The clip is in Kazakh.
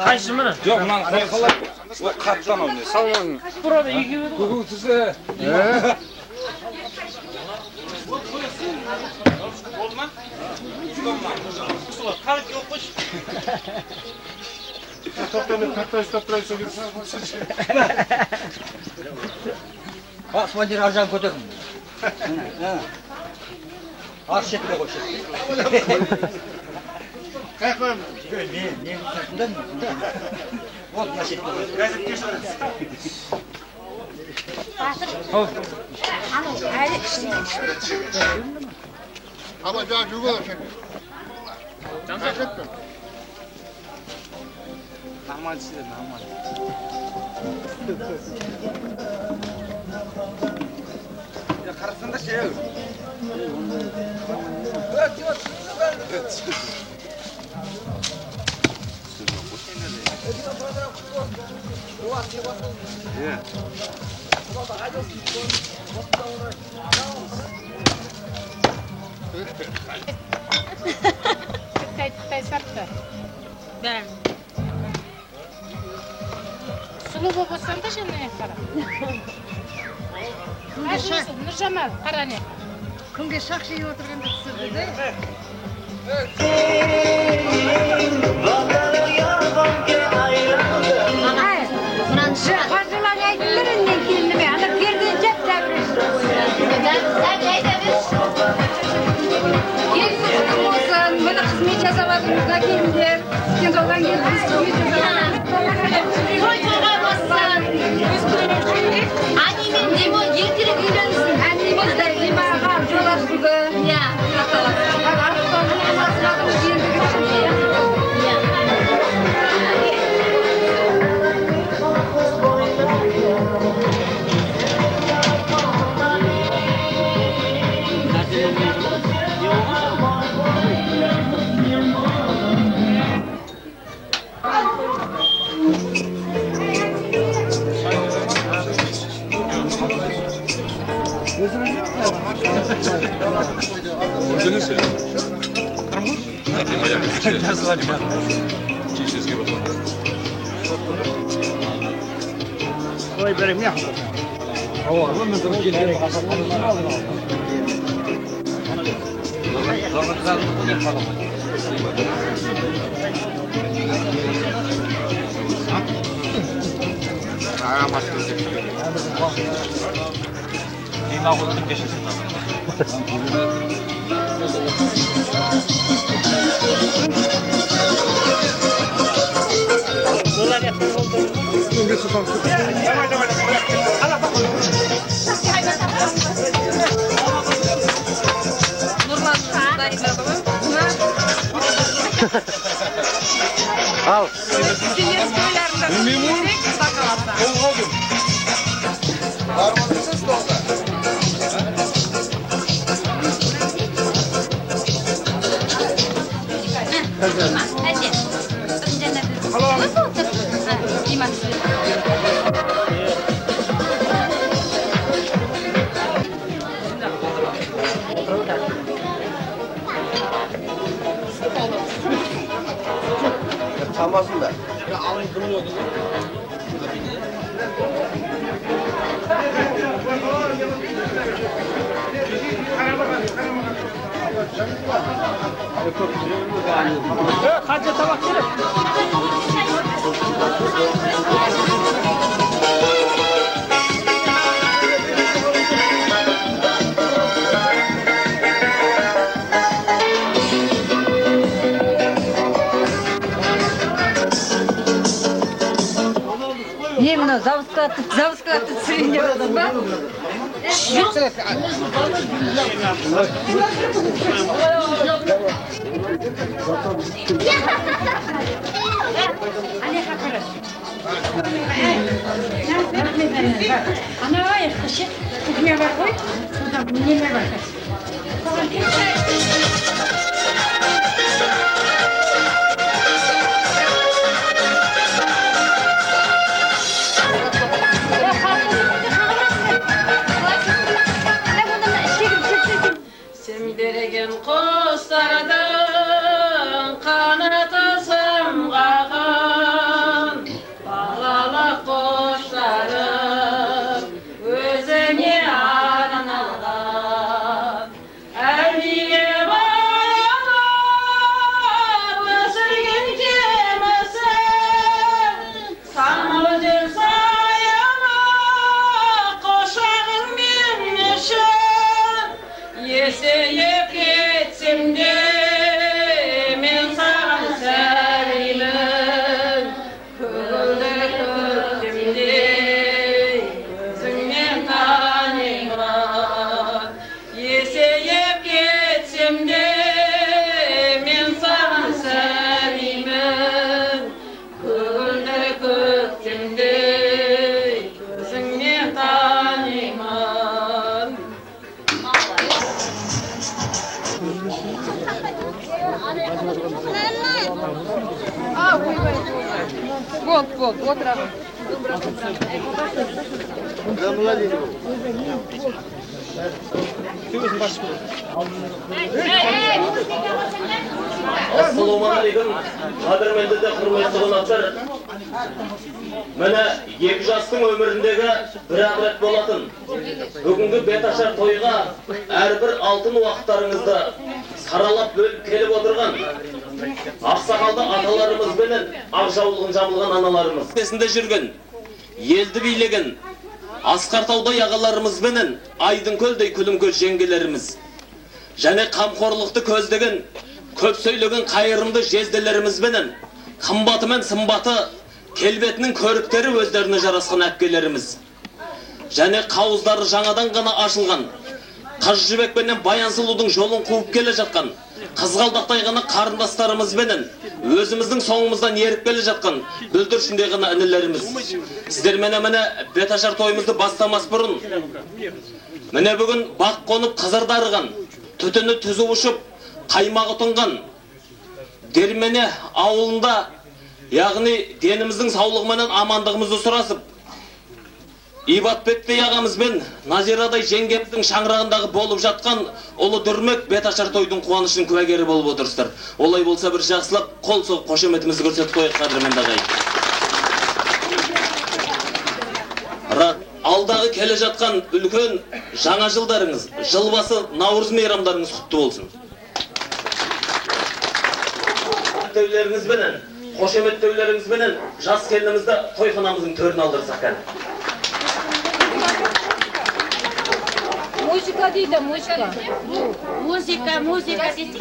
Қайсы міне? Жоқ, мынаны қалай? Ол қатты анау не? Салмаң. Burada екеуі еді ғой. Көкің түсі. Болды ма? Қалып келіп қойшы. Тоқтамай, қақтай ұстап тұрайын, сол кезде. Смотри, ар жағын көтердім. Ар шетке қой, шетке. Қай қоямын? Мен сыртында. Вот мына шетке қой. Газетке шығарады. Ама жаңа жүгір сен. Нормально сидит, нормально. Я қарасаңдаршы, ей. Тытай сартты. Бәрін. Сұлу болып отырсаң да және қара. Нұржамал, қара не. Күнге шақшиып отырғанда түсірді де. Қаржылар айтыңдар енді келініме, ана перден жап тәбіріш. Келін құтты болсын, міне қызмет жасап жатырмыз да келіндер. Кенжалдан келіп біз қызмет жасап жатырмыз. Той тойға болсын. Ани мен Димон ертерек үйленсін. Әнеміз де Димаға жол ашылды. Иә. Ой, бәрім не Ал. Çalmasın da. Қанша табақ керек? Не мынау заводскаларды түсірейін деп отырсыз ба? Жоқ. Ана аяқта ше, кухня бар ғой. Содан Неме бар қазір. Сендерген құстардың қанаты самғаған, балалық құштарым өзіңе арналған. Әулие баялап өсірген жемісің, самал жел саялап құшағың мен үшін. Есейіп кетсем де мен саған сәлемін, көгілдір көктемдей өзіңнен танимын. Есейіп кетсем де мен саған сәлемін, көгілдір көктемдей өзіңнен танимын. Болды, болды, отырамын. Ассалаумағалейкум, қадірменді де құрметті қонақтар. Міне, екі жастың өміріндегі бір ақ рет болатын бүгінгі беташар тойға әрбір алтын уақыттарыңызды саралап бөліп келіп отырған ақсақалды аталарымыз бенен ақ жаулығын жамылған аналарымыз, есінде жүрген елді билеген асқар таудай ағаларымыз бенен айдын көлдей күлім көз жеңгелеріміз және қамқорлықты көздеген көп сөйлеген қайырымды жезделеріміз бенен қымбаты мен сымбаты келбетінің көріктері өздеріне жарасқан әпкелеріміз және қауыздары жаңадан ғана ашылған қыз жібек пенен баян сұлудың жолын қуып келе жатқан қызғалдақтай ғана қарындастарымыз бенен өзіміздің соңымыздан еріп келе жатқан бүлдіршіндей ғана інілеріміз, сіздер міне беташар тойымызды бастамас бұрын міне бүгін бақ қонып қызыр дарыған, түтіні түзу ұшып қаймағы тұнған Дермене ауылында, яғни деніміздің саулығыменен амандығымызды сұрасып, Ибатбектей ағамызбен Назирадай жеңгеміздің шаңырағындағы болып жатқан ұлы дүрмек беташар тойдың қуанышының куәгері болып отырсыздар. Олай болса бір жақсылап қол соғып қошеметімізді көрсетіп қояйық, қадірменді ағайын. Алдағы келе жатқан үлкен жаңа жылдарыңыз, жыл басы наурыз мейрамдарыңыз құтты болсын. Қошеметтеулеріңізбенен, қошеметтеулеріңізбенен жас келінімізді тойханамыздың төріне алдырсақ кәні. Музыка дейді, музыка. Музыка, музыка десе.